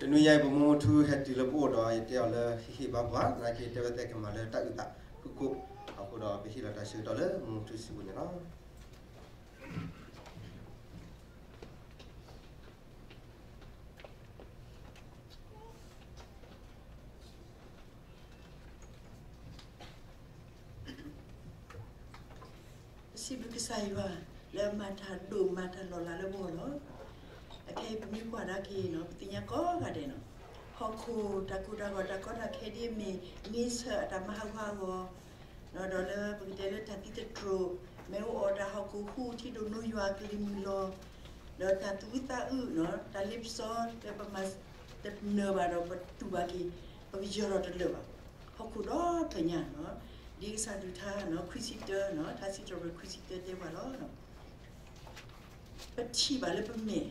တနွံညါအံၤ ပမိၢ်မိၢ်ထူဟဲတုၤလၢပအိၣ်ဒီး ယတဲအီၤလၢဟ့ၣ်ဂံၢ်ဟ့ၣ်ဘါပှၤ နာ်က့တဲဝဲသ့ၣ်ကမၤလၢတၢ်အုၣ်သးဖုၣ်ကိာ်အဃိဒီး ပဟ့ၣ်လီၤတၢ်ဆၢကတီၢ်လၢမိၢ်မိၢ်ထူစုပူၤန့ၣ်လီၤ. ပစံးဘျုးကစၢ်ယွၤ လၢမၤတၢ်ဒိၣ်မၤတၢ်လီၤလးလၢပဂီၢ်လီၤ. အခဲအံၤပမ့ၢ်ကွၢ်ဒၣ်က့ၤနီၤ ပသ့ၣ်ညါကိးဂၤဒဲးနီၤ, ဟီၣ်ခိၣ်တၢ်ကိၢ်တၢ်ဂီၤတၢ်ကီတၢ်ခဲဒ်အမ့ၢ် န့ဆၢၣ်အတၢ်မၤဟးဂီၤအဂီၢ် ဒီးလၢပကတဲလၢတၢ်သံသတြိာ် မ့ၢ်အိၣ်အီၤတၢ်ဟီၣ်ခိၣ်ဟူးထံဒိၣ်နိယွၤကလံၤမုၢ်လီၤ ဒီးတၢ်သူၣ်အုးသးအုးနီၤ တၢ်လ့ပစီလၢပမၤတနၢၤဘၣ်ဒီးပတူၢ်ဘၣ်က့ၤ ပကယၢၤထီၣ်တလၢာ်ဘၣ်. ဟီၣ်ခိၣ်ဒီဖျၢၣ်ညါနီၤ, ဒ်ကစၢ်ဒုးထါနီၤ ခွံဆံတၢနီၤ ထါစံးထီၣ်ပတြၢၤခွံဆံတၢတဲပှၤလီၤ. ပထံၣ်ဘၣ်လၢပမဲာ်,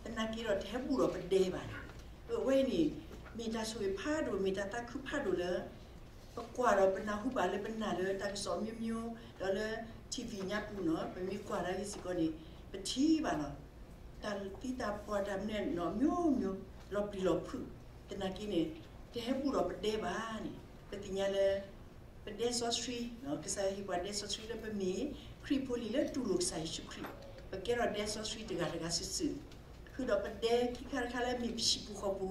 သနာ်က့ဒီးတဟဲဘူၣ်ဒီးပဒဲဘၣ်. အဝဲအံၤန့ၣ် မ့ၢ်တၢ်ဆိၣ်ဂ့ၤဖးဒိၣ် မ့ၢ်တၢ်သးခုဖးဒိၣ်လၢ ပကွၢ်ဒီးပနၢ်ဟူဘၣ်လၢပနၢ်လၢတၢ်ကစီၣ်မိမိ ဒီးလၢ ထံၣ်ဝံၣ်ညါပူၤနီၤ ပမ့ၢ်ကွၢ်ဒၣ်ဂ့ၤစ့ၢ်ကီးန့ၣ် ပထံၣ်ဘၣ်လီၤ. တၢ်သံတၢ်ပှၢ်တၢ်မနုၤနီၤ မျိုးမျိုး လီၤပျံၤလီၤဖုး, သနာ်က့န့ၣ် တဟဲဘူၣ်ဒီးပဒဲဘၣ်န့ၣ် ပသ့ၣ်ညါလၢ ပဒဲစီဆှံ, ကစၢ်ယွၤဟ့ၣ်ပှၤဒဲစီဆှံလၢပမ့ၢ် ခရံာ်ဖိလံၤလၢတူၢ်လိာ်ကစၢ်ယ့ၣ်ၡူးခရံာ်, ပကဲထီၣ်ဒဲစီဆှံတဂၤတဂၤစုာ်စုာ်, ဃုာ်ဒီးပဒဲခံခါတခါလၢမ့ၢ်ပဟံၣ်ဖိ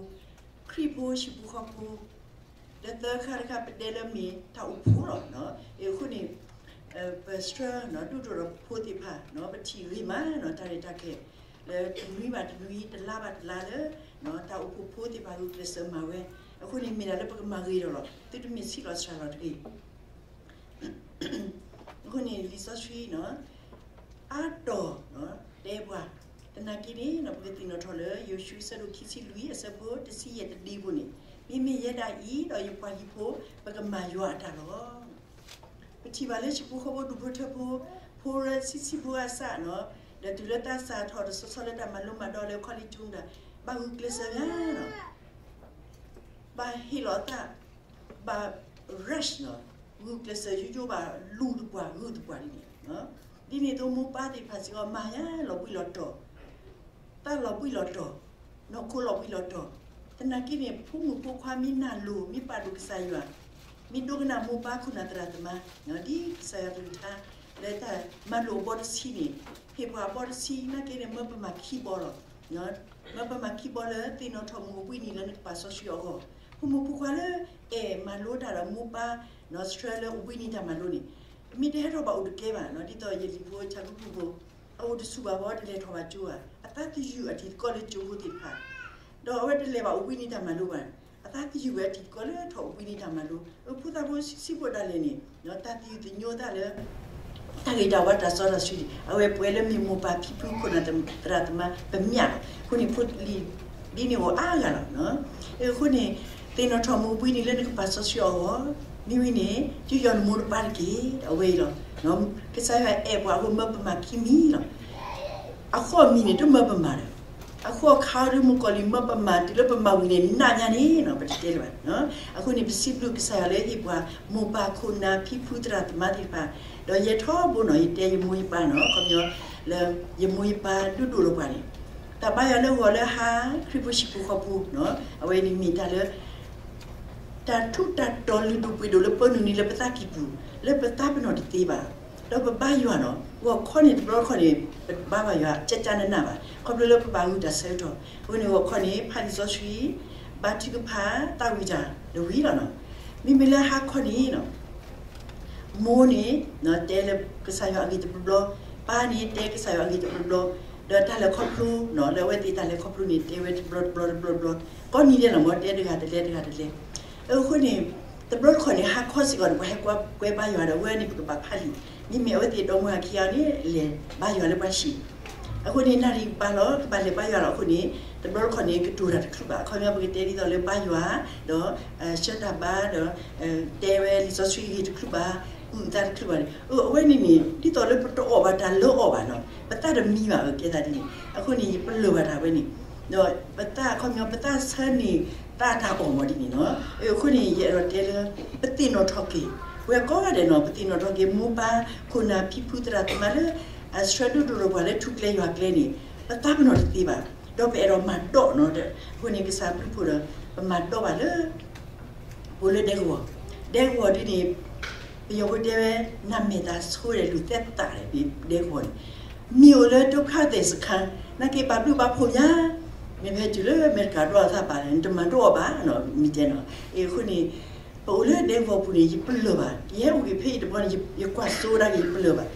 ဃီဖိ, ခရံာ်ဖိဟံၣ်ဖိဃီဖိ, ဒီးသၢခါတခါပဒဲလၢမ့ၢ်တၢ်အိၣ်ဖှိၣ်လီၤ. အဃိန့ၣ် ပဆှၢဒိၣ်ဒိၣ်ဒီးပဖိသ့ၣ်တဖၣ် ပထံၣ်ဂ့ၤမးနီၤ တၢ်ရဲၣ်တၢ်ကျဲၤ လၢတနွံဘၣ်တနွံ တလါဘၣ်တလါလၢ တၢ်အိၣ်ဖှိၣ်ဖိသ့ၣ်တဖၣ်ဂုာ်ကျဲးစၢးမၤဝဲ, အဃိန့ၣ်မ့ၢ်ဒၣ်လၢပကမၤဂ့ၤထီၣ်လီၤ သုတမ့ၢ်ဆံးလီၤစှၤလီၤတဂ့ၤ. အဃိန့ၣ်လံာ်စီဆှံနီၤ အါတီၤတဲပှၤ, သနာ်က့န့ၣ် ပကသ့ၣ်နီၣ်ထီၣ်လၢ ယိၤၡူအဆၢဒိၣ်ခံဆံလွံၢ်အဆၢဖိတဆံယဲၢ်တဒ့ဖိန့ၣ်, မ့မ့ၢ်ယဲဒၣ်အံၤ ဒီးယပှၤဟံၣ်ဖိ ပကမၤယွၤအတၢ်လီၤ. ပထံၣ်ဘၣ်လၢဟံၣ်ဖိဃီဖိဒူၣ်ဖိထၢဖိ, ဖိရၢဆံးဆံးဖိအစးနီၤ, ဒီးတုၤလၢတၢ်စးထီၣ်တဆီဆီလၢတၢ်မၤလိမၤဒိးလၢ college တၢ် ဘၣ်ဂုာ်ကျဲးစၢးဂၤနီၤ ဘၣ်ဟ့ၣ်လီၤအသး, ဘၣ် rush နီၤ, ဂုာ်ကျဲးစၢးယိယိဘၣ်လူၤသပှၢ်ဂုာ်သပှၢ်ဒ်န့ၣ်, ဒ်န့ၣ်အသိးမိၢ်ပၢ်သ့ၣ်တဖၣ်စ့ၢ်ကီးမၤယါလီၤဘှံးလီၤတီၤ, တၢ်လီၤဘှံးလီၤတီၤ, နီၢ်ခိလီၤဘှံးလီၤတီၤ, သနာ်က့န့ၣ် ဖိမုၣ်ဖိခွါမ့ၢ်နၢ်လိၤ မ့ၢ်ပာ်ဒိၣ်ကစၢ်ယွၤ, မ့ၢ်ဒိကနၣ်မိၢ်ပၢ်ခိၣ်နၢ်သရၣ်သမါ, ဒ်ကစၢ်ယွၤကလုၢ်ကထါ လၢတၢ်မၤလိာ်အဘီတဆံန့ၣ်, ဟ့ၣ်ပှၤအဘီတဆံ သနာ်က့န့ၣ် မၢပမၤခံဘီလီၤ. မၢပမၤခံဘီလၢသ့ၣ်နီၣ်ထီၣ်မူးဝံနံၤလၢနကပာ်စီဆှံအဂီၢ်, ဖိမုၣ်ဖိခွါလၢအဲၣ်မၤလိတၢ်ဒီးမိၢ်ပၢ် နီၢ်ဆှၢလၢအိၣ်ဘှံးနံၤတၢ်မၤလိန့ၣ်, မ့ၢ်တဟဲထီၣ်ဘၣ်အိၣ်တကဲဘၣ်နီၤ, ဒ်သိးယလံၤဖိဆၢကဖုဖိ, အအိၣ်တဆူၣ်ဘၣ်ဘီ တလဲၤထီၣ်ဘၣ်ကၠိဘၣ်, အသးသယုၢ်အတံၤသကိးလၢကၠိဖိသ့ၣ်တဖၣ်, ဒီးအဝဲတလဲၤဘၣ်အိၣ်ဘှံးနံၤတၢ်မၤလိဘၣ်, အသးသယုၢ်ဝဲအတံၤသကိးလၢထီၣ်အိၣ်ဘှံးနံၤတၢ်မၤလိ, အဖိသၣ်ဖိဆံးဆံးဖိဒၣ်လဲာ်န့ၣ်, တၢ်သယုၢ်သညိသးလၢ တၢ်ဂ့ၤတၢ်ဝါတၢ်စီတၢ်ဆှံန့ၣ် အဝဲပှဲၤလၢမ့ၢ်မိၢ်ပၢ်ဖံဖုခိၣ်နၢ်သရၣ်သမါပမျၢ်လီၤ. အဃိန့ၣ်ဖိလံၤဒ်န့ၣ်အိၣ်အါဂၤလီၤ. အဃိန့ၣ် သ့ၣ်နီၣ်ထီၣ်မူးဝံနံၤလၢနကပာ်စီဆှံအဂီၢ်, မ့ၢ်ဝံန့ၣ် ယုၢ်ယီၢ်နမိၢ်နပၢ်တက့ၢ်, အဝဲအံၤလီၤ. ကစၢ်ယွၤအဲၣ်ပှၤအဃိမၢပမၤခံမံၤလီၤ. အဃိအမံၤန့ၣ် တမၢပမၤဒီး, အဃိအခါဒ်မုၣ်ကီၤလံၤ မၢပမၤတုၤလၢပမၤဝံၤန့ၣ် နးညါန့ၣ်နီၤ ပတတဲလၢၤဘၣ်. အဃိန့ၣ် ပစံးဘျုးကစၢ်ယွၤလၢဟ့ၣ်ပှၤ မိၢ်ပၢ်ခိၣ်နၢ်ဖံဖုသရၣ်သမါသ့ၣ်တဖၣ်, ဒီးယဲထီဘိနီၤ ယတဲယမိၢ်ယပၢ်နီၤ ခီပညီ လၢယမိၢ်ယပၢ်ဒိၣ်ဒိၣ်လၢပှၤန့ၣ်, တၢ်ဘါယွၤလၢဂီၤလၢဟါ ခရံာ်ဖိဟံၣ်ဖိဃီဖိ, အဝဲန့ၣ်မ့ၢ်တၢ်လၢ တၢ်ထူးတၢ်တီၤလုၢ်ဒိၣ်ပှ့ၤဒိၣ်လၢပၢနုာ်န့ၣ်လၢပသးကံၢ်ပူၤ, လၢပသးပ့ၤနီၣ်တသ့ဘၣ်. ဒီးပဘါယွၤနီၤ ဂီၤခီန့ၣ် တဘျီတခီၣ်န့ၣ် ပဘါဘၣ်ယွၤ ကကနနၢ်ဘၣ် ခီဖျိလၢပဘၣ်ဂုာ်တၢ်ဆၢကတီၢ်. အဃိန့ၣ် ဂီၤခီန့ၣ် ဖးလံာ်စီဆှံ, ဘါထုကဖၣ်, သးဝံၣ်တၢ်တဝံၤလီၤနီၤ. မ့မ့ၢ်လၢဟါခီန့ၣ် မိၢ်န့ၣ် တဲလၢကစၢ်ယွၤအဂ့ၢ်တဘျီဘျီ, ပၢ်န့ၣ်တဲကစၢ်ယွၤအဂ့ၢ်တဘျီဘျီ, ဒီးတၢ်လဲၤခီဖျိ လၢအဝဲသ့ၣ်တၢ်လဲၤခီဖျိန့ၣ် တဲဝဲတဘျီတဘျီတဘျီတဘျီ, ကိးနံၤဒဲးလီၤ မ်တဲတဂၤတလဲတဂၤတလဲ. အဃိန့ၣ် တဘျီတခီၣ်န့ၣ် ဟါခီစ့ၢ်ကီးန့ၣ် ပှၤဟဲကွၢ်ကွဲဘါယွၤဒီး အဝဲန့ၣ်ပကဘၣ်ဖးလံာ်, မ့မ့ၢ်အဝဲသ့ၣ်ဒီမါဝၤခံဂၤန့ၣ် လဲၤဘါယွၤလၢပှၤဟံၣ် အဃိန့ၣ် နၣ်ရံၣ်ဘၣ်လီၤ ကဘၣ်လဲၤဘါယွၤလီၤ. အဃိန့ၣ် တဘျီတခီၣ်န့ၣ် ကတိၤတၢ်တချုးဘၣ်. အခီပညီပကတဲဒ်သိးလၢဘါယွၤ ဒီး ဆှၢတၢ်ဘါဒီး တဲဝဲလံာ်စီဆှံဂ့ၢ်တချုးဘၣ်, အုၣ်အသးတချုးဘၣ်န့ၣ်, အဝဲန့ၣ်န့ၣ် ဒ်သိးလၢပတအီၣ်ဘၣ်တၢ်လၢအီၣ်ဘၣ်နီၤ, ပသးတမံဘၣ် ကဲသးဒ်န့ၣ်. အဃိန့ၣ် ပလၢာ်ဘၣ်တၢ်ဝဲန့ၣ်, ဒီးပသးအခီပညီ ပသးဆၢန့ၢ်သးတၢ်အီၣ်မးဒ်န့ၣ်နီၤ. အဃိန့ၣ် ယအဲၣ်ဒိးတဲလၢ ပသ့ၣ်နီၣ်ထီၣ်က့ၤ ပဝဲကိးဂၤဒဲးနီၤ, ပသ့ၣ်နီၣ်ထီၣ်က့ၤ မိၢ်ပၢ်ခိၣ်နၢ်ဖံဖုသရၣ်သမါလၢ အဆှၢဒိၣ်ဒိၣ်လၢပှၤလၢထူကျဲယွၤကျဲန့ၣ် ပသးပ့ၤနီၣ်တသ့ဘၣ်. ဒီးပအဲၣ်ဒိးမၤဒိးနီၤ, အဃိန့ၣ် ကစၢ်ဘျုးဖှိၣ်ဒီး ပမၤဒိးဘၣ်လၢ ပအိၣ်လၢဒဲကဝီၤ, ဒဲကဝီၤဒ်န့ၣ် ပယီၤဖိတဲဝဲ နမဲာ်သးဆိဒီးလူၤသဲသးဒီး ဒဲကဝီၤန့ၣ် မ့ၢ်အိၣ်လၢဒုက္ခသည်စခန်း နာ်က့ပာ်ဘျုးပာ်ဖှိၣ်မး, မ့ၢ်ဖဲတုၤလၢအမဲရကၤဒိးအသးဘၣ်န့ၣ် နတမၤဒိးအီၤဘၣ်နီၤ မ့ၢ်တဲနီၤ, အဃိန့ၣ် ပအိၣ်လၢဒဲကဝီၤပူၤန့ၣ် ယပလၢၢ်ဘၣ်, ယဟဲအိၣ်က့ၤဖဲအံၤတဘျီန့ၣ် ယကွၢ်စိဒၣ်က့ၤ ယပလၢၢ်ဘၣ်,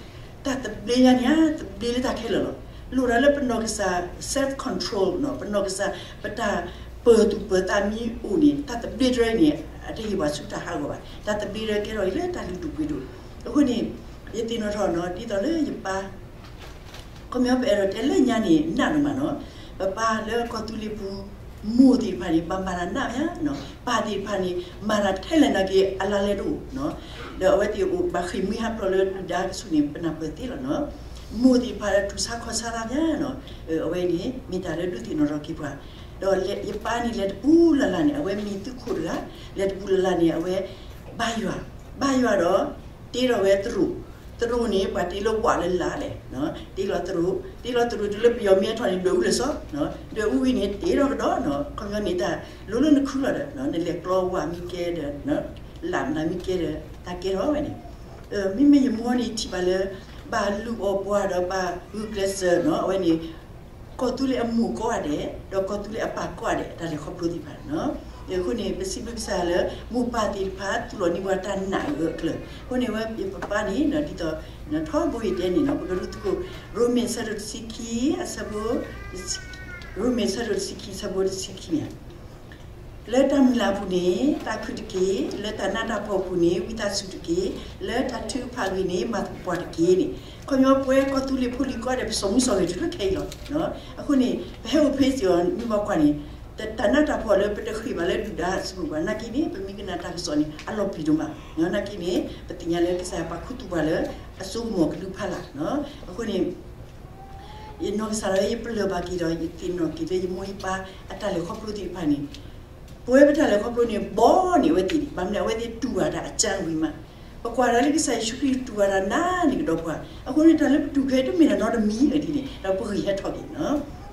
တၢ်သဘျ့ညါန့ၣ် သဘျ့လၢတၢ်ခဲလၢာ်လီၤ, လိၣ်ဒၣ်လၢပနီၢ်ကစၢ် self control နီၤ, ပနီၢ်ကစၢ် ပတၢ်ပၢၤသူၣ်ပၢၤသးမ့ၢ်အိၣ်န့ၣ် တၢ်သဘျ့တရဲန့ၣ် အတဟ့ၣ်ပှၤဆူတၢ်ဟးဂီၤဘၣ်, တၢ်သဘျ့တရဲကဲထီၣ်အံၤလၢတၢ်လုၢ်ဒိၣ်ပှ့ၤဒိၣ်, အဃိန့ၣ် ယသ့ၣ်နီၣ်ထီၣ်နီၤ ဒ်သိးလၢယပၢ် ခီပညီပအဲၣ်ဒိးတဲလၢညါန့ၣ် နးဒိၣ်မးနီၤ, ပပၢ်လၢကီၢ်သူလ့ၤပူၤ မိၢ်သ့ၣ်တဖၣ်န့ၣ် ဘၣ်မၤတၢ်နးမးနီၤ, ပၢ်သ့ၣ်တဖၣ်န့ၣ် မၤတၢ်ထဲလဲၣ်နာ်က့ အလါလဲတအိၣ်နီၤ, ဒီးအဝဲသ့ၣ်အိၣ်ဘၣ်ဃ့ၢ်မှံဟးဖျိးလၢဒုၣ်ဒါကဆူၣ်န့ၣ် ပနၢ်ပၢၢ်သ့လီၤနီၤ, မိၢ်သ့ၣ်တဖၣ်လၢတူၢ်ဆါခီၣ်ဆါသးမးနီၤ, အဝဲန့ၣ် မ့ၢ်တၢ်လၢဒုးသ့ၣ်နီၣ်ထီၣ်က့ၤပှၤ, ဒီးယပၢ်န့ၣ်လဲၤတပူၤလၢ်လၢ်န့ၣ် အဝဲမ့ၢ်သုးခိၣ်တဂၤ, လဲၤတပူၤလၢ်လၢ်န့ၣ် အဝဲ ဘါယွၤ, ဘါယွၤဒီး တ့ထီၣ်ဝဲသရိာ်, သရိာ်န့ၣ် ပှၤတ့လၢဝးလၢလါလဲၣ်, တ့လီၤသရိာ်, တ့လီၤသရိာ်တုၤလၢပယီၤမ့ၢ်ထီၣ်န့ၣ် ဒွဲၣ်အူလၢာ်စီ, ဒွဲၣ်အူဝံၤန့ၣ် တ့ထီၣ်ကဒီးနီၤ, ခီပညီန့ၣ်တၢ်လိၤလၢနခုလီၤဒီး နလဲၤကျီဝးမ့ၢ်ကဲဒီး လၢ်မနုၤမ့ၢ်ကဲဒီး တၢ်ကဲထီၣ်ဝဲန့ၣ်, မ့မ့ၢ်ယမိၢ်န့ၣ်ထံၣ်ဘၣ်လၢ ဘၣ်လုၢ်အီၣ်ပှၤဒီးဘၣ်ဂုာ်ကျဲးစၢးနီၤ, အဝဲန့ၣ် ကီၢ်သူလ့ၤအမိၢ်ကိးဂၤဒဲး ဒီးကီၢ်သူလ့ၤအပၢ်ကိးဂၤဒဲး တၢ်လဲၤခီဖျိသ့ၣ်တဖၣ်န့ၣ်, အဃိန့ၣ် ပစံးဘျုးကစၢ်ယွၤလၢ မိၢ်ပၢ်သ့ၣ်တဖၣ် သူၣ်လီၤန့ၢ်ပှၤတၢ်နာ်အၢအကျၢၤ, အဃိန့ၣ် အဝဲပပၢ်န့ၣ် ဒ်သိး ထီဘိယတဲန့ၣ်နီၤ ပကရူၢ်သကိး ရိမ့ၤအဆၢဒိၣ်တဆံခံ အဆၢဖိ ရိမ့ၤအဆၢဒိၣ်တဆံခံ အဆၢဖိတဆံခံန့ၣ် လၢတၢ်မုၢ်လၢ်အပူၤန့ၣ် တၢ်ခုၣ်တက့ၢ်, လၢတၢ်နးတၢ်ဖှီၣ်အပူၤန့ၣ် ဝံသးစူၤတက့ၢ်, လၢတၢ်ထုကဖၣ်အဂ့ၢ်န့ၣ် မၤသပှၢ်တက့ၢ်န့ၣ်, ခီပညီပဝဲကီၢ်သူလ့ၤဖိလံၤကိးဂၤဒဲး ပစိာ်မူစိာ်ဂဲၤတုၤလၢခဲအံၤလီၤ. အဃိန့ၣ် ပဟဲအိၣ်ဖဲစ့ၢ်ကီး မ့ၢ်ဘၣ်ကွၢ်န့ၣ် တၢ်နးတၢ်ဖှီၣ်လၢပတဃ့ၢ်ဘၣ်လၢဒုၣ်ဒါအစုပူၤဘၣ် နာ်က့န့ၣ် ပမ့ၢ်ကနၣ်တၢ်ကစီၣ်န့ၣ် အလီၤပျံၤဒိၣ်မး, နာ်က့န့ၣ် ပသ့ၣ်ညါလၢကစၢ်ယွၤပာ်ခူသူၣ်ပှၤလၢ အစိကမီၤကဒုဖးလာ်, အဃိန့ၣ် ယနီၢ်ကစၢ်ဒၣ်ဝဲ ယပလၢၢ်ဘၣ်က့ၤဒီး ယသ့ၣ်နီၣ်က့ၤလၢယမိၢ်ယပၢ်အတၢ်လဲၤခီဖျိသ့ၣ်တဖၣ်န့ၣ်, ပဝဲပတၢ်လဲၤခီဖျိန့ၣ် ဘီန့ၣ်အဝဲသ့ၣ်န့ၣ် ဘၣ်မနုၤအဝဲသ့ၣ်တူၢ်ဘၣ်တၢ်အကၢဝံၤမး, ပကွၢ်ဒၣ်လၢကစၢ်ယ့ၣ်ၡူးခရံာ်တူၢ်ဘၣ်တၢ်နၤန့ၣ်ကဒီးပှၤ, အဃိန့ၣ်တၢ်လၢပတူၢ်ခဲအံၤတမ့ၢ်တၢ်နီတမံၤဒ်န့ၣ် ဒီးပဂံၢ်ဟဲထီၣ်က့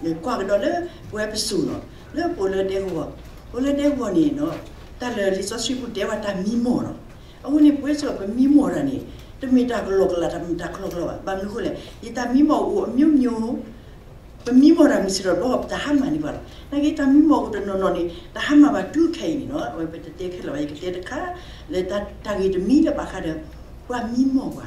ၤ, ကွၢ်ကဒီးလၢပဝဲပစိၤလီၤ, လၢပအိၣ်လၢဒဲကဝီၤ, ပအိၣ်လၢဒဲကဝီၤန့ၣ် တၢ်လၢလံာ်စီဆှံပူၤတဲဝဲတၢ်မံမီၢ်လီၤ. အဃိန့ၣ် ပဝဲစ့ၢ်ကီးပမံမီၢ်တၢ်န့ၣ် တမ့ၢ်တၢ်ကလီကလီ တၢ်မ့ၢ်တၢ်ကလီကလီဘၣ်. ဘၣ်မနုၤအဃိလဲၣ်, ယတၢ်မံမီၢ်အိၣ်အမျိုးမျိုး, ပမံမီၢ်တၢ်မုၢ်ဆ့ၣ်ဒီးဘျီ ပတၢ်ဟါမၢ်န့ၢ်ပှၤလီၤ. နာ်က့တၢ်မံမီၢ်အိၣ်တနီၤနီၤန့ၣ် တၢ်ဟါမၢ်ဘၣ်တုၤခဲအံၤန့ၣ်လီၤ. အဝဲပတတဲခဲလၢာ်ဘၣ် ယကတဲတခါ လၢတၢ်ဂ့ၢ်တမံၤလၢဘၣ်ဃးဒီး ပှၤမံမီၢ်ပှၤ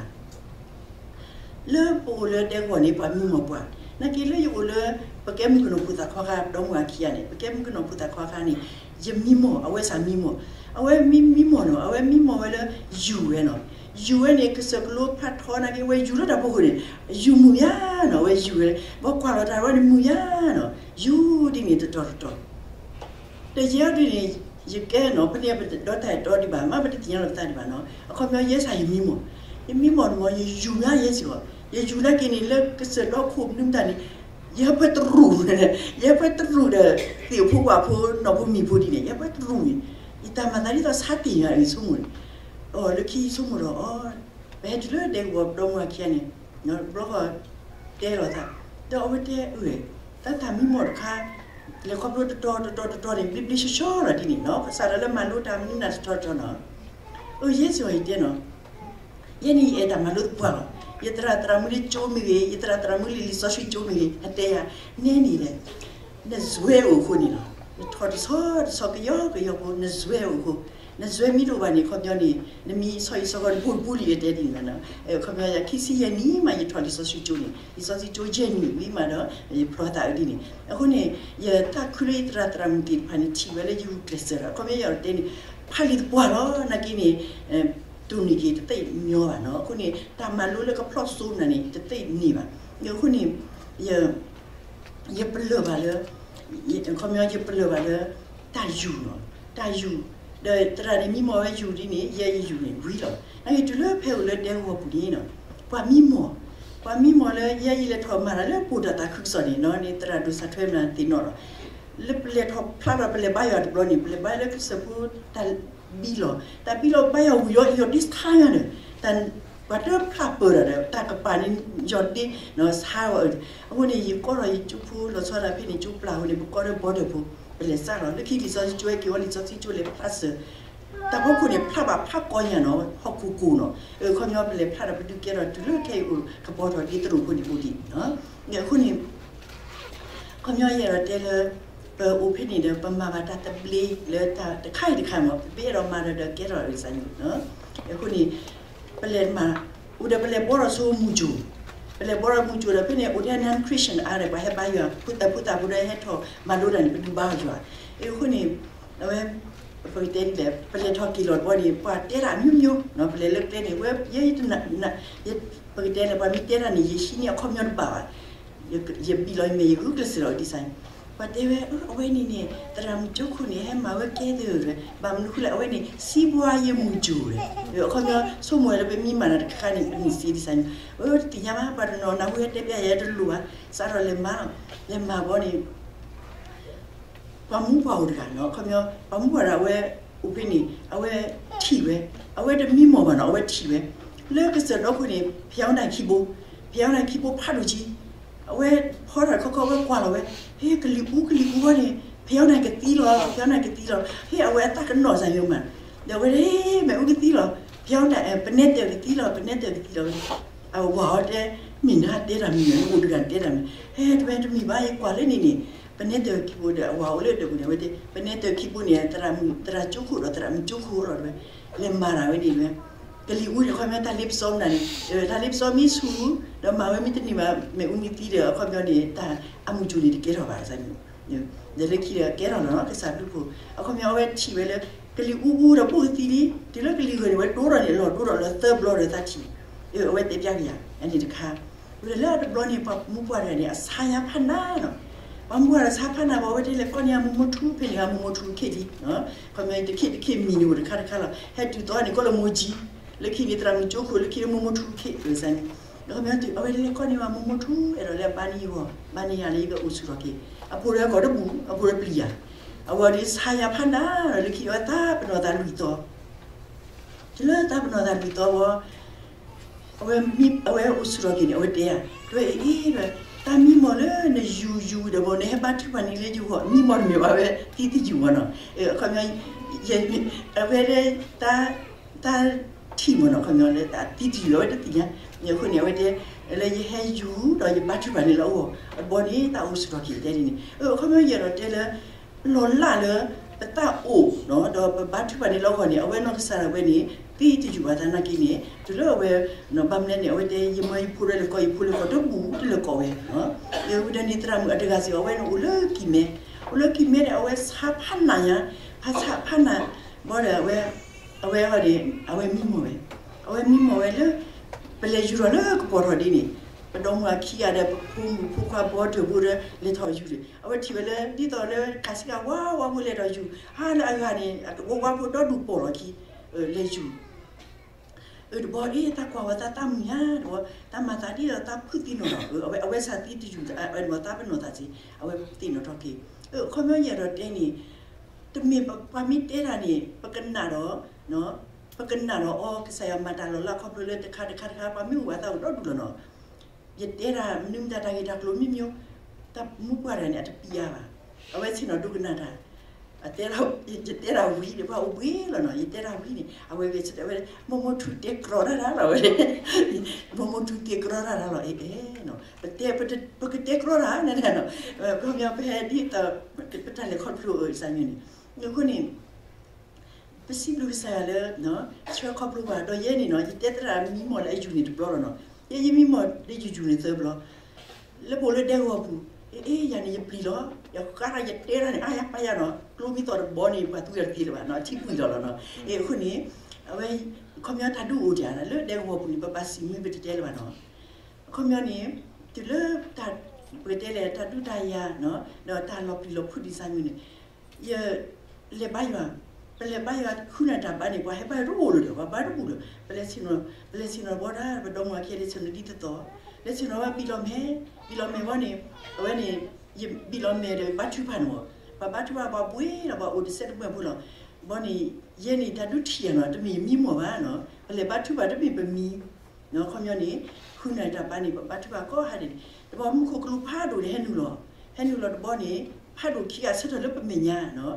လၢပအိၣ်လၢဒဲကဝီၤန့ၣ် ပှၤမံမီၢ်ပှၤ, နာ်က့လၢယအိၣ်လၢ ပကဲမုၣ်ကနီၤဖိသၣ်ခွါခါ ဒီမါဝၤခံဂၤန့ၣ် ပကဲမုၣ်ကနီၤဖိသၣ်ခွါခါန့ၣ် ယမံမီၢ် အဝဲစ့ၢ်မံမီၢ်, အဝဲမံမံမီၢ်နီၤ အဝဲမံမီၢ်ဝဲလၢ ယူၤဝဲနီၤ, ယူၤဝဲန့ၣ် ကစၢၢ်ကလိဖးထီနာ်က့ ဝဲယူၤလၢတၢ်ဖီခိၣ်န့ၣ် ယူၤမုာ်ယါနီၤ, ဝဲယူၤဝဲ ဘၣ်ကွၢ်လီၤတၢ်ဝဲန့ၣ်မုာ်ယါနီၤ, ယူၤဒ်န့ၣ်တတီၤတတီၤ တယဲၢ်ဒ်န့ၣ် ယကဲနီၤ ဖဲန့ၣ်ပတဒီတၢ်အဲၣ်တီဒံးဘၣ် မ့ၢ်ပတသ့ၣ်ညါလီၤပသးဒံးဘၣ်နီၤ, အခီပညီယဲစ့ၢ်ယမံမီၢ်, ယမံမီၢ်န့ၣ်မ့ၢ် ယယူၤလၢယဲစ့ၢ်ကီး, ယယူၤလၢက့ၤန့ၣ် လၢကစၢၢ်ဒီခိၣ်မနုၤမတၤန့ၣ် ယဟဲဖဲတရူး, ယဟဲဖဲတရူးဒီး သ့ၣ်ဖိဝၣ်ဖိ နီၢ်ဖိမံၤဖိဒ်န့ၣ် ယဟဲဖဲတရူးန့ၣ်, ယတၢ်မၤသးဒ်သိးဆါတ့ၢ်ယၤအံၤဆိကမိၣ်န့ၣ်, အလၢခံဆိကမိၣ်ဒီး အီ ပဟဲတုၤလၢဒဲကဝီၤ ပဒီမါဝၤခံဂၤန့ၣ် ဘျီဃီ တဲလီၤသး, ဒီးအဝဲတဲအၢ တၢ်တၢ်မံမီၢ်တခါ လဲၤခီဖျိတတီၤတတီၤတတီၤန့ၣ် ဘျ့ဘျ့ဆှီဆှီလီၤဒ်န့ၣ်နီၤ, ပစးထီၣ်လၢမၤလိတၢ်မနုၤနၤတတီၤတတီၤနီၤ, အၢ ယဲစ့ၢ်ကီးယတဲနီၤ, ယဲန့ၣ်ယအဲၣ်တၢ်မၤလိသပှၢ်လီၤ, ယသရၣ်သရၣ်မုၣ်လၢကၠိမ့ၢ်ဂ့ၤ ယသရၣ်သရၣ်မုၣ်လၢလံာ်စီဆှံကၠိမ့ၢ်ဂ့ၤ အတဲယၤ နဲန့ၣ်လဲၣ် နစွဲအိၣ်အဃိန့ၣ်လီၤ, နထီၣ်တဆီတဆီကယီကယီဖိ နစွဲအိၣ်အဃိ, နစွဲမ့ၢ်တအိၣ်ဘၣ်န့ၣ် ခီပညီန့ၣ် နမံၤဆီဟံၣ်ဆီဃီတဘိတဘိလံ ယတဲဒ်န့ၣ်လီၤ, ခီပညီယခံဆံယဲၢ်နံၣ်မး ယထီၣ်လံာ်စီဆှံကၠိန့ၣ် လံာ်စီဆှံကၠိယဲၢ်နံၣ်ဝံၤမးဒီး ယဖျီသးအဒ်န့ၣ်, အဃိန့ၣ် ယသးခုလၢယသရၣ်သရၣ်မုၣ်သ့ၣ်တဖၣ်န့ၣ် ထံၣ်ဝဲလၢယဂုာ်ကျဲးစၢးဒီး ခီပညီယတဲန့ၣ် ဖးလံာ်သပှၢ်လီၤ နာ်က့န့ၣ် တိၢ်နီၣ်က့ၤတသ့ၣ်ညီဘၣ်နီၤ, အဃိန့ၣ် တၢ်မၤလိလၢကဖျီၣ်စိမနုၤန့ၣ် တသ့ၣ်န့ၢ်ဘၣ်, အဃိန့ၣ် ယပလၢၢ်ဘၣ်လၢ ခီပညီယပလၢၢ်ဘၣ်လၢ တၢ်ယူၤနီၤ, တၢ်ယူၤ, ဒီးသရၣ်န့ၣ်မံမီၢ်ဝဲယူၤဒ်န့ၣ် ယဲယယူၤန့ၣ်ဝံၤလီၤ, နာ်က့တုၤလၢဖဲအိၣ်လၢဒဲကဝီၤပူၤန့ၣ်နီၤ, ပှၤမံမီၢ်, ပှၤမံမီၢ်လၢယဲယလဲၤထီၣ်မၤတၢ်လၢပှၤတၢ်သးခုကစီၣ်န့ၣ်နီၤ, န့ၣ်သရၣ်ဒိၣ်စၢ်ထွဲမနုၤသ့ၣ်နီၣ်လီၤ, လၢပလဲၤထီၣ်ဖျါထီၣ်ပလဲၤဘါယွၤတဘျီန့ၣ် ပလဲၤဘါလၢကစၢၢ်ဖိတၢ်ဘံလီၤ, တၢ်ဘံလီၤဘါယွၤဝံၤလီၤ ယီၤဒ်ဆါညါန့ၣ်, တၢ် ပှၤတဖျးပၢၢ်ဒီး တၢ်ကပၤန့ၣ် ယီၤတ့ ဆါဝဲ, အဃိန့ၣ် ယကိးထီၣ်ယကၠိဖိ လီၤဆီဒၣ်ဖဲန့ၣ် ကၠိပျၢ်အဃိန့ၣ် ပကိးဒီး border ဖိ ပလဲၤစးထီၣ် လၢခံလံာ်စီဆှံကၠိ ဟဲက့ၤဝဲလံာ်စီဆှံကၠိလဲၤဖျါစၢၤ တၢ်ဖီခိၣ်န့ၣ် ဖျါဘၣ်ဖးကီညါနီၤ ဟီၣ်ခိၣ်ကိၣ်နီၤ, အခီပညီပလဲၤဖျါဒီးပဒုးကဲထီၣ်တုၤလၢခဲအံၤအိၣ်ကပီၤထီၣ်ဒ်သရိာ်ဖိန့ၣ်အိၣ်ဒံး, အဃိန့ၣ် အခီပညီယအဲၣ်ဒိးတဲလၢ ပအိၣ်ဖဲန့ၣ်ဒီး ပမၤဘၣ်တၢ်သဘျ့လၢတၢ်တခါအံၤတခါမး ပအဲၣ်ဒိးမၤဒီးဒီးကဲထီၣ်အံၤစၢ်န့ၣ်, အဃိန့ၣ် ပလဲၤမၤ အိၣ်ဒီးပလဲၤဘှီထီၣ်ဆိမူၤစိၤ, ပလဲၤဘှီထီၣ်မူၤစိၤဒီးဖဲန့ၣ် အိၣ်ထဲ non-Christian အါဒီး ပှၤဟဲဘါယွၤ ဖိသၣ်ဖိသၣ်ဖိဒီးဟဲထီၣ်မၤလိတၢ်န့ၣ် ပဒုးဘါယွၤ, အဃိန့ၣ် အဝဲ ပကတဲဒ်လဲၣ် ပလဲၤထီၣ်က့ၤလီၤတဘျီန့ၣ် ပှၤတဲတၢ်အမျိုးမျိုးနီၤ ပလဲၤလၢကျဲန့ၣ် ဝဲယဲ ပကတဲလဲၣ် ပှၤမ့ၢ်တဲတၢ်န့ၣ် ယဟံးန့ၢ်အခီပညီတဘၣ်ဘၣ်, ယဘံၣ်လီၤယမဲာ် ယအုၣ်ကျဲးစၢးလီၤဒ်စၢ်န့ၣ်, ပှၤတဲဝဲ အဝဲန့ၣ်န့ၣ် သရၣ်မုၣ်ကၠိခိၣ်န့ၣ် ဟဲမၤဝဲကဲသ့ၣ်ဝဲ ဘၣ်မနုၤဃိလဲၣ် အဝဲန့ၣ် စံးဘှါယဲမူၤစိၤဝဲ, အခီပညီ ဆိကမိၣ်ဝဲလၢပမ့ၢ်မၤတၢ်တခါန့ၣ် ပမ့ၢ်စံးဒ်စၢ်န့ၣ်, အတသ့ၣ်ညါဘၣ် ပှၤတနီၤနၢ်ဟူဟဲတဲပျဲယဲတလိၣ်ဘၣ်, စးထီၣ်လဲၤမၤလီၤ, လဲၤမၤဘီန့ၣ် ပှၤမူပှၢ်အိၣ်တဂၤနီၤ အခီပညီ ပှၤမူပှၢ်ဒီးအဝဲအိၣ်ဖဲန့ၣ် အဝဲထံၣ်ဝဲ, အဝဲတမံမီၢ်ဘၣ်နီၤ အဝဲထံၣ်ဝဲ, လၢကစၢၢ်ဒီခိၣ်န့ၣ် ဖဲအီနၢ်ခံဘိ, ဖဲအီနၢ်ခံဘိဖးဒိၣ်ကံ, အဝဲဖီထီၣ်ခီခီဝဲကွၢ်လီၤဝဲ, ဟ့ ကလံၤအူကလံၤအူဝဲန့ၣ် ဖဲအီနၢ်ကသံလီၤ ဖဲအီနၢ်ကသံလီၤ ဟ့ အဝဲအသးကနီၣ်စၢ်ယိၤမး, ဒီးအဝဲဒၣ် မ့ၣ်အူကသံလီၤ ဖဲအီနၢ် ပနဲတၢၢ်ကသံလီၤ ပနဲတၢၢ်ကသံလီၤ အဝၤအီၤတဲ မ့ၢ်နတဲတၢ်မံၤန့ၣ် အိၣ်တဂၤတဲတၢ်မံၤ, ဟဲ တဝဲတမံၤဘၣ် ယကွၢ်လၢန့ၣ်န့ၣ် ပနဲတၢၢ်ခံဘိဒီး အဝၤအိၣ်လၢတၢ်ပူၤန့ၣ် အဝဲတဲ ပနဲတၢၢ်ခံဘိန့ၣ် သရၣ်မုၣ် သရၣ်ကၠိခိၣ်ဒီး သရၣ်မုၣ်ကၠိခိၣ်လီၤ တဝဲ လဲၤမၤတၢ်ဝဲန့ၣ်တဝဲ ကလံၤအူန့ၣ် အခီပညီ တၢ်လ့ပစီမနုၤန့ၣ် တၢ်လ့ပစီမ့ၢ်ဆူၣ် ဒီးမၤဝဲမ့ၢ်တန့ၢ်ဘၣ် မ့ၣ်အူမ့ၢ်သံဒီး အခီပညီန့ၣ် တၢ်အမုၢ်စူၤန့ၣ်တကဲထီၣ်ဘၣ် ဒီးလၢခံဒီးကဲထီၣ်လီၤနီၤ ကစၢ်ဘျုးဖှိၣ် အခီပညီ အဝဲထံၣ်ဝဲလၢ ကလံၤအူအူဒီး ပိၢ်ကသံလံ တုၤလၢကလံၤဂၢၢ်န့ၣ် ဝဲဒိၣ်ထီၣ်န့ၣ် အလီၢ်ဒိၣ်ထီၣ်လၢသၢဘျီဒီးသၢထံၣ် အဝဲတဲပျဲကယၤ အန့ၣ်တခါ ဝဲဒၣ်လၢတဘျီန့ၣ် ပှၤမူပှၢ်တဂၤန့ၣ် အဆါညါဖးနးနီၤ ပှၤမူပှၢ်တဂၤဆါဖးနး ပှၤဝဲတဲလဲၤကိးန့ၢ်အမိၢ်မိၢ်ထူ ဖဲန့ၣ် အမိၢ်မိၢ်ထူခဲလံ အခီပညီ တခ့တခ့မံၤန့ၣ် အိၣ်တခါတခါလီၤ ဟဲတုၤသီန့ၣ် ကိးလၢမိၢ်ကၠံ လၢခံန့ၣ် သရၣ်မုၣ်ကၠိခိၣ် လၢခံန့ၣ် မိၢ်မိၢ်ထူခဲ စၢ်န့ၣ် အခီပညီ အဝဲတဲလဲၤကိးန့ၢ်အမိၢ်မိၢ်ထူ အဲၣ်ဒိးလၢအဘါန့ၢ်ယဂီၢ် ဘါန့ၢ်ယၤလၢယကအိၣ်ဆူၣ်ထီၣ်က့ၤ အဖိဒီးကီၢ်တဘူၣ် အဖိဒီးပျံၤယၤ အဝဲဒၣ်ဆါယၤဖးနး လၢခံအဝဲသးပနီၣ်သးလွံၢ်သီ တုၤလၢသးပနီၣ်သးလွံၢ်သီဝဲ အဝဲမ့ၢ် အဝဲအိၣ်ဆူၣ်ထီၣ်က့ၤန့ၣ် အဝဲတဲယၤ တဝဲအံၤ တၢ်မံမီၢ်လၢနယူၤယူၤဒီးဘီ နဟဲဘါထုကဖၣ်န့ၣ်လၢယဂီၢ် မံမီၢ်တမ့ၢ်ဘၣ်ဝဲ သံတယုၢ်မီၢ်နီၤ အခီပညီ အဝဲလၢ တၢ်ထံၣ်မီၢ်နီၤ အခီပညီလၢတၢ်သံတယုၢ် အဝဲတသ့ၣ်ညါ အဃိန့ၣ် အဝဲတဲ လၢယဟဲယူၤဒီးယဘါထုကဖၣ်န့ၣ်လၢအဂီၢ် အဘီန့ၣ် တၢ်အိၣ်ဆူၣ်ထီၣ်က့ၤတဲဒ်န့ၣ် အခီပညီ ယအဲၣ်ဒိးတဲလၢ လီၤလးလၢ ပသးအိၣ် ဒီးပဘါထုကဖၣ်န့ၣ်လၢအဂီၢ်န့ၣ် အဝဲနီၢ်ကစၢ်ဒၣ်ဝဲန့ၣ် သံတယုၢ်ဘၣ်သနာ်က့န့ၣ် တုၤလၢအဝဲ ဘၣ်မနုၤန့ၣ် အဝဲတဲ ယမၢယဖိဒီးလဲၤကိး ယဖိလဲၤကိးတဘူၣ်တလဲၤကိးဝဲ ဝံၤဒီးန့ၣ် သရၣ်မုၣ်အတဂၤစ့ၢ်ကီး အဝဲန့ၣ်အိၣ်လၢကံၢ်မဲ အိၣ်လၢကံၢ်မဲဒီး အဝဲဆါဖးနးညါ ဖးဆါဖးနး ဘီဒီး အဝဲ အဝဲန့ၣ် အဝဲမံမီၢ်ဝဲ အဝဲမံမီၢ်ဝဲလၢ ပလဲၤယူၤထီၣ်လၢကပီၤထီၣ်ဒ်န့ၣ် ပဒီမါဝၤခံဂၤဒီး ပဖိမုၣ်ဖိခွါဘီတၢၢ်ဖိဒီး လဲၤထီၣ်ယူၤဒီး အဝဲထံၣ်ဝဲလၢ ဒ်သိးလၢကးစံကးဝါဝါဖိလဲၤထီၣ်ယူၤ ဟါလၢအဂၤန့ၣ် ဝါဝါဖိဒီဒူၣ်ပိာ်လီၤခံ လဲၤယူၤ အၢ တဘီအ့ၣ် သးကွၢ်ဝဲသးသးမုာ်ညါ တဘီ သးမၤသးဒ်သိးသးဖုးသံနီၣ်လီၤ အဝဲ အဝဲဆါသံတယုၢ် အဝဲသးပနီၣ်သးစ့ၢ် အဝဲသ့ၣ်နီၣ်ထီၣ်က့ၤ အခီပညီယအဲၣ်ဒိးတဲန့ၣ် တမ့ၢ်ပှၤမ့ၢ်တဲတၢ်န့ၣ် ပကနၣ်ဒီး ပကနၣ်ဒီးအီၤ ကစၢ်ယွၤမၤတၢ်လီၤလးခီဖျိလၢတခါတခါတခါ ပှၤမ့ၢ်အိၣ်ဘၣ်သးအိၣ်ဒီဒူၣ်လီၤနီၤ ယတဲတၢ်မနုၤမတၤတၢ်ဂ့ၢ်တၢ်ကျိၤမ့ၢ်မ့ၢ် တၢ်မူပှၢ်တဂၤန့ၣ် အတပျံၤအါဘၣ် အဝဲဆ့ၣ်နီၤဒိကနၣ်တၢ် အတဲ ယတဲတၢ်ဝံၤန့ၣ် ပှၤအိၣ်ဘှံးလီၤနီၤ ယတဲတၢ်ဝံၤန့ၣ် အဝဲဂဲၤဆၢထၢၣ်ဝဲ မိၢ်မိၢ်ထူတဲကြီတၢ်တၢ်လီၤ ဝဲ မိၢ်မိၢ်ထူတဲကြီတၢ်တၢ်လီၤ အဲ အဲ ပတဲ ပကတဲကြီတၢ်န့ၣ်နီၤ ခီပညီပဟဲဒ်သိး ပတၢ်လဲၤခီဖျိအစၢ်ညိန့ၣ် အဃိန့ၣ် ပစံးဘျုးကစၢ်ယွၤလၢ ဆှၢခီဖျိဘၣ် ဒီးယဲန့ၣ်နီၤ ယတဲသရၣ်မံမီၢ်လၢအယူၤန့ၣ်တဘျီလီၤနီၤ ယဲယမံမီၢ်လၢယယူၤယူၤန့ၣ်သၢဘျီ လၢပအိၣ်လၢဒဲကဝီၤပူၤ အ့ အ့ ယၤန့ၣ်ယပျံၤလီၤ ယဃါထီၣ်ယတဲတၢ်န့ၣ် အါယၤပာ်ယၤနီၤ ကျိမ့ၢ်သီၣ်တဘီန့ၣ် ပှၤသူတၢ်တသ့လၢၤဘၣ်နီၤ အထံပှံၤလီၤလီၤနီၤ အ့ အဃိန့ၣ် အဝဲ ခီပညီတၢ်ဒုးအိၣ်တၢ် လၢဒဲကဝီၤပူၤန့ၣ် ပဘၣ်စံးမံပတတဲလၢၤဘၣ်နီၤ အခီပညီန့ၣ် တုၤလၢတၢ် ပကတဲလဲၣ် တၢ်ဒုးတၢ်ယၤ ဒီးတၢ်လီၤပျံၤလီၤဖုးဒ်စၢ်ညိန့ၣ် ယလဲၤဘါယွၤ ပလဲၤဘါယွၤခုနတၢ်ဘါန့ၣ် ပှၤဟဲဘါယွၤတအိၣ်လၢၤဒီး ပှၤဘါတဘူၣ်လၢၤ ပလဲၤဆ့ၣ်နီၤ ပလဲၤဆ့ၣ်နီၤဘီဒၣ် ပဒီမါဝၤခံဂၤလဲၤဆ့ၣ်နီၤဒ်သိးသိး လဲၤဆ့ၣ်နီၤဝဲဘံၣ်လီၤမဲာ် ဘံၣ်လီၤမဲာ်ဝဲန့ၣ် အဝဲန့ၣ် ယဘံၣ်လီၤမဲာ်ဒီးဘါထုကဖၣ်န့ၣ်မး ပှၤဘါထုကဖၣ်ပှၤဘှံးလီၤ ပှၤအိၣ်တစဲးတမှဲာ်ဖိလီၤ ဘီန့ၣ် ယဲန့ၣ်တၢ်ဒုးထံၣ်ယၤနီၤ တမ့ၢ်ယမံမီၢ်ဘၣ်နီၤ ပလဲၤဘါထုကဖၣ်တမ့ၢ်ပမံ ခီပညီန့ၣ် ဃုနၣ်ရံၣ်တၢ်ဘါန့ၣ် ပဘါထုကဖၣ်ကိးဟါဒ်န့ၣ် တဘျီမူခိၣ်ကလူးဖးဒိၣ်န့ၣ်ဟဲနုာ်လီၤ, ဟဲနုာ်လီၤတဘျီန့ၣ် ဖးဒိၣ်ခံဂၤဆၢထၢၣ်လၢပမဲာ်ညါနီၤ,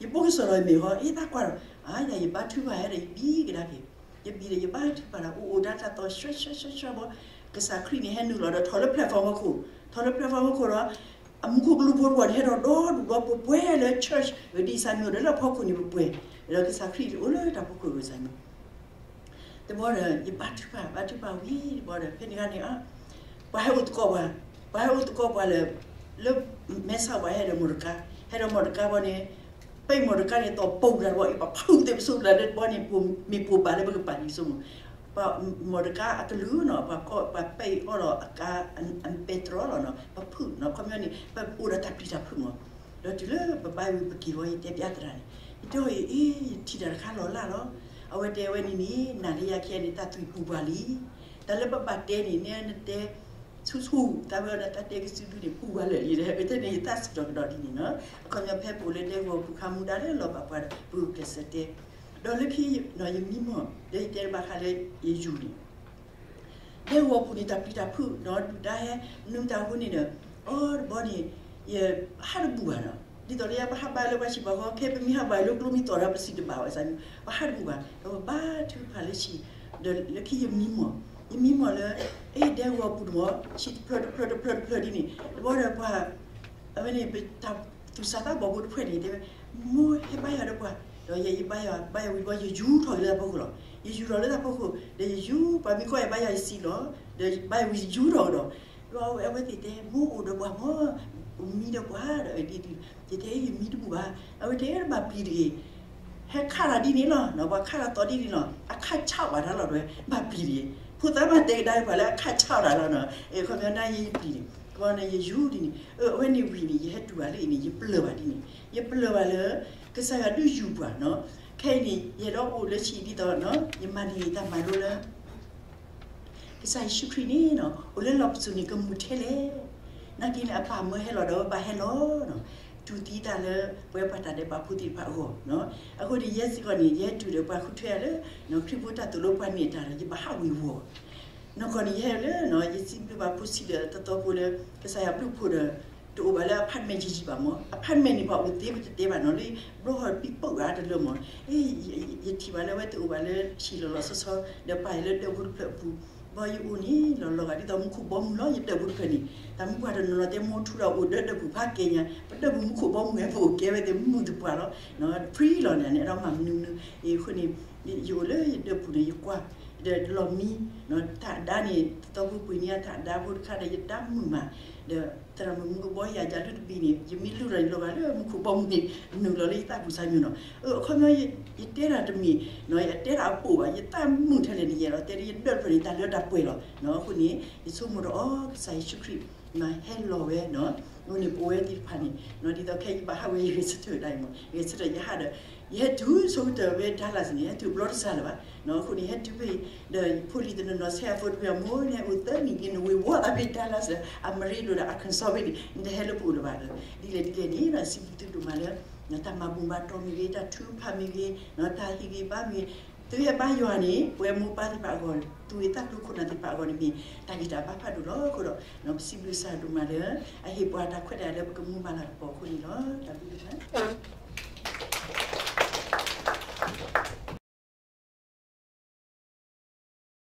ယဘိကစီၣ်ဒီးမ့ၢ်ဃီ အ့ သးကွၢ်ဒီး အါ ယၤယဘါထုကဖၣ်ဟဲဒီးယဘံကဒါက့ၤ, ယဘံဒီးယဘါထုကဖၣ်ဒီး အိၣ်အိၣ်ဒၣ်တၢ်သီ ဆှၢဆှၢဆှၢဆှၢဘီ, ကစၢ်ခရံာ်န့ၣ်ဟဲနုာ်လီၤဒီးထီၣ်လၢ platform အခိၣ်, ထီၣ်လၢ platform အခိၣ်ဒီး အမူခိၣ်ကလူးဖိတဝီန့ၣ် ဟဲထီၣ်ဒီဒူၣ်ဒီးပှဲၤပှဲၤလၢ church ဂ့ၤဒ်စၢ်မံၤဒီးလၢအဖီခိၣ်န့ၣ်ပှဲၤပှဲၤ, ဒီးကစၢ်ခရံာ်အိၣ်လၢတၢ်ဖီခိၣ်ဂ့ၤစၢ်မံၤ တဘျီဒီး ယဘါထုကဖၣ် ဘါထုကဖၣ်ဝံၤတဘျီဒီး ဖဲန့ၣ်ခါန့ၣ် ပှၤဟဲအိၣ်သကိးပှၤ, ပှၤဟဲအိၣ်သကိးပှၤလၢ လၢမဲဆီး ပှၤဟဲဒီးမိၢ်တကါ, ဟဲဒီးမိၢ်တကါဘီန့ၣ် ပှၤမိၢ်တကါန့ၣ် သီၣ်ပိၢ်တၢ်တဘျီ ပှၤဖုၣ်သ့ၣ်ပစိၤတၢ်လၢတဘျီန့ၣ် မ့ၢ်ပိၢ်ဘၣ်လၢပကပာ်လံာ်စိမိၤ, ပှၤမိၢ်တကါအကလုၢ်နီၤ ပှၤကီၢ်ပှၤပဲာ်အီၣ်ဒီးအကါ အပဲတြီလီၤနီၤ ပဖုၣ်နီၤ ခီပညီန့ၣ် ပအိၣ်ဒီးတၢ်ပျံၤတၢ်ဖုၣ်မး, ဒီးတုၤလၢပဘါဝံၤပက့ၤဝံၤ ယတဲပျးသရၣ်န့ၣ် ယတဲအီၤအံၤ အ့ ယထံၣ်တၢ်တခါလီၤလၢ်လီၤ, အဝဲတဲဝဲန့ၣ်န့ၣ် နၤလၢယၤခဲအံၤန့ၣ် တၢ်သွံၣ်ပူၤပှၤလံ, တၢ်လၢပဘၣ်တဲန့ၣ် နဲနတဲ ဆူၣ်ဆူၣ် တၢ်ဝဲဒီးတၢ်တဲကစုဒုန့ၣ် ပူၤပှၤလၢာ်လံ, အဝဲတဲန့ၣ် ယသးစူၤထီၣ်ကဒီးဒ်န့ၣ်နီၤ, အခီပညီဖဲပအိၣ်လၢဒဲကဝီၤပူၤခါမူဒါလၢလီၤဘၣ်ပှၤဒီး ပကျဲးစၢးတဲ, ဒီးလၢခံ ယမံမီၢ် ဒီးယတဲဘၣ်ဃးလၢယယူၤန့ၣ် ဒဲကဝီၤပူၤန့ၣ် တၢ်ပျံၤတၢ်ဖုၣ်နီၤ ဒုၣ်ဒါဟဲ နုာ်တၢ်ဟူန့ၣ်ဒီး အီၤတဘျီန့ၣ် ယဟးတဘူၣ်ဘၣ်နီၤ, ဒ်သိးလၢယပဟးဘါလၢပှၤဆံးပှၤဃီ ခဲပမ့ၢ်ဟးဘါလၢကျိမ့ၢ်သီၣ်ဒီးပစံးတဘၣ်ဝဲစၢ်မံၤ ပဟးတဘူၣ်ဘၣ် ဒီးပဘါထုကဖၣ်လၢဆံး, ဒီးလၢခံယမံမီၢ် ယမံမီၢ်လၢ အ့ ဒဲကဝီၤပူၤန့ၣ်မီၢ် ဆံးတဖျၢၣ်တဖျၢၣ်တဖျၢၣ်တဖျၢၣ်ဒ်န့ၣ် တဘျီဒီးပှၤ အဝဲန့ၣ် ပတၢ်သူၣ်စၢ်သးဘီၣ်ဖိတဖျၢၣ်န့ၣ် တဲဝဲ မိၢ်ဟဲဘါယွၤဒီးပှၤ, ဒီးယဲယဘါယွၤ ဘါယွၤဝံၤတဘျီ ယယူၤထီၣ်က့ၤလၢတၢ်ဖီခိၣ်လီၤ. ယယူၤထီၣ်လၢတၢ်ဖီခိၣ် ဒီးယယူၤ ပှၤမ့ၢ်ကွၢ်ယဘါယွၤယစံးလီၤ, ဒီးဘါယွၤဝံၤယယူၤထီၣ်ကဒီး, ဒီးအဝဲသ့ၣ်တဲ မိၢ်အိၣ်ဒီးပှၤမီၢ်, မံဒီးပှၤဒီး ယတဲယမံတဘူၣ်ဘၣ်, အဝဲတဲတဘၣ်ပျံၤတဂ့ၤ ဟဲခးတၢ်ဒ်န့ၣ်လီၤ, ပှၤခးတၢ်သီဒ်န့ၣ်လီၤ, အခးဆးဘၣ်တၢ်လီၤ တဲဝဲ ဘၣ်ပျံၤတဂ့ၤ, ဖိသၣ်မးတဲကဒါပှၤလၢအခးဆးတၢ်လီၤနီၤ, အခီပညီနၤယဲယပျံၤန့ၣ်, ခီပညီန့ၣ်ယယူၤဒ်န့ၣ်, အဝဲန့ၣ်ဝံၤန့ၣ် ယဟဲတူၢ်ဘၣ်လၢအံၤန့ၣ် ယပျၢၢ်ဘၣ်ဒ်န့ၣ်, ယပျၢၢ်ဘၣ်လၢ ကစၢ်ယွၤဒုးယူၤပှၤနီၤ, ခဲအံၤန့ၣ် ယအဲၣ်ဒိးအိၣ်လၢဆံးဒ်သိး ယမၤန့ၢ်တၢ်မၤလိလၢ ကစၢ်ယ့ၣ်ၡူးခရံာ်န့ၣ်နီၤ အိၣ်လၢလီၢ်ပစိာ်န့ၣ်ကမူၣ်ထဲလဲၣ်, နာ်က့န့ၣ် အပၢ်မၢဟဲလီၤဒီးဘၣ်ဟဲလီၤနီၤ, တူၢ်သံတၢ်လၢ ပဝဲပှၤတၢ်ဒဲးဘးဖိသ့ၣ်တဖၣ်အဂီၢ်, အဃိန့ၣ် ယဲစ့ၢ်ကီးန့ၣ် ယဟဲတုၤဒီးပှၤဃုထၢယၤလၢ ခရံာ်ဖိတၢ်သိၣ်လိပှၤန့ၢ်တၢ်ဒီး ယဘၣ်ဟးဝ့ၤဝီၤ နီၢ်ကီၢ်န့ၣ် ယဟဲလၢ ယစံးဘျုးဘၣ်ဖိဆံးဒီးတသီဖိလၢ ကစၢ်ယွၤဘျုးဖှိၣ်ဒီး တအိၣ်ဘၣ်လၢ apartment ယံာ်ယံာ်ဘၣ်မး, apartment န့ၣ် ပှၤအိၣ်သ့ပတတဲဘၣ်နီၤ လၢဘျီဟီၣ်ပံးပိၢ်ဂၤတလၢမး, ယထံၣ်ဘၣ်လၢအဝဲသ့ၣ်အိၣ်ဘၣ်လၢဆံးလီၤလီၤဆီဆီ ဒီးပာ်ယၤလၢဒၢးဖိတဖျၢၣ်အပူၤ, ဘီယအိၣ်န့ၣ် လီၤလီၤဂာ်ဒ်သိးမူခိၣ်ဘီမုၢ်လီၤ ယဒၢးဖိတဖျၢၣ်န့ၣ်, တၢ်မူပှၤတနီၤနီၤတဲမူထူဒီးအိၣ်ဒၢးဒၢးပူၤဖးကဲညါ, ပဒၢးပူၤမူခိၣ်ဘီမုၢ်ဝဲ ပအိၣ်ကဲဝဲသ့ၣ်မုၢ်တပှၤလီၤ, free လီၤန့ၣ် န့ၣ်ဒီးမၤမနုၤမနုၤ, အဃိန့ၣ် ယအိၣ်လၢယဒၢးပူၤန့ၣ် ယကွၢ် ဒီးလီၢ်မံ တၢ်ဒါန့ၣ် တသီဖိပှ့ၤန့ၢ်တၢ်ဒါဖိတခါဒီး ယဒါမုာ်မး, ဒီးသရၣ်မုၣ်မူကဘီယၤယၤလုၢ်တဘ့ၣ်န့ၣ် ယမ့ၢ်လုၢ်ထီၣ်န့ၣ် လီၤဂာ်လၢမူခိၣ်ဘီမုၢ်န့ၣ် နုာ်လီၤလၢယသးပူၤစၢ်မံၤနီၤ, အခီပညီ ယတဲတၢ်တမ့ၢ် ယတဲတၢ်အပိာ်ဘၣ် ယသးမုာ်ထဲလဲၣ်န့ၣ် ယအဲၣ်ဒိးတဲလၢယဒၢးတဖျၢၣ်န့ၣ် တၢ်လၢတၢ်ပှဲၤလီၤ, အဃိန့ၣ် ယဆိကမိၣ်ဒီးအီၤ ကစၢ်ယ့ၣ်ၡူးခရံာ် မၤဟဲလီၤဝဲ အဃိန့ၣ် ပဝဲသ့ၣ်တဖၣ်န့ၣ် ဒ်သိးခဲအံၤယဘၣ်ဟးဝဲယဂဲၤဆၢထၢၣ်ဒၣ်အံၤမး ဂဲၤဆၢထၢၣ်ယဟးဒီး ယဟဲတုၤဆိကတၢၢ်ဝဲ Dallas န့ၣ် ဟဲတုၤဘျီတစှၤလၢၤဘၣ်, အဃိန့ၣ် ဟဲတုၤဖဲအံၤ ဒီးဖိလံၤတနီၤနီၤ ဆဲးအဖိတဖၣ် မိၢ်န့ၣ်အိၣ်သၢနံၣ်က့ၤ နဝ့ၤဝီသးဖဲ Dallas ဒီး Amarillo ဒီး Arkansas ဖဲန့ၣ် နတဟဲလၢပအိၣ်လၢၤဘၣ်ဒီး ဒ်လဲၣ်ဒ်လဲၣ်န့ၣ်ဒီး စံးဘျုးသုဒိၣ်မးလၢ တၢ်မၤဘူၣ်မၤတီၢ်မ့ၢ်ဂ့ၤ တၢ်ထုကဖၣ်မ့ၢ်ဂ့ၤ တၢ်ဟ့ၣ်ဂံၢ်ဘါမ့ၢ်ဂ့ၤ သုဟဲဘါယွၤန့ၣ် ပဝဲမိၢ်ပၢ်သ့ၣ်တဖၣ်အဂီၢ် သူၣ်ဂ့ၤသးကျိၤခိၣ်နၢ်သ့ၣ်တဖၣ်အဂီၢ်န့ၣ်မ့ၢ် တၢ်ဂံၢ်တၢ်ဘါဖးဒိၣ်လီၤ. အဃိဒီး ပစံးဘျုးကစၢ်ဒိၣ်မးလၢ အဟ့ၣ်ပှၤတၢ်ခွဲးတၢ်ယာ်လၢပကမူမၤလၤကပီၤအဃိန့ၣ်လီၤ. တၢ်ဘျုးဒိၣ်မး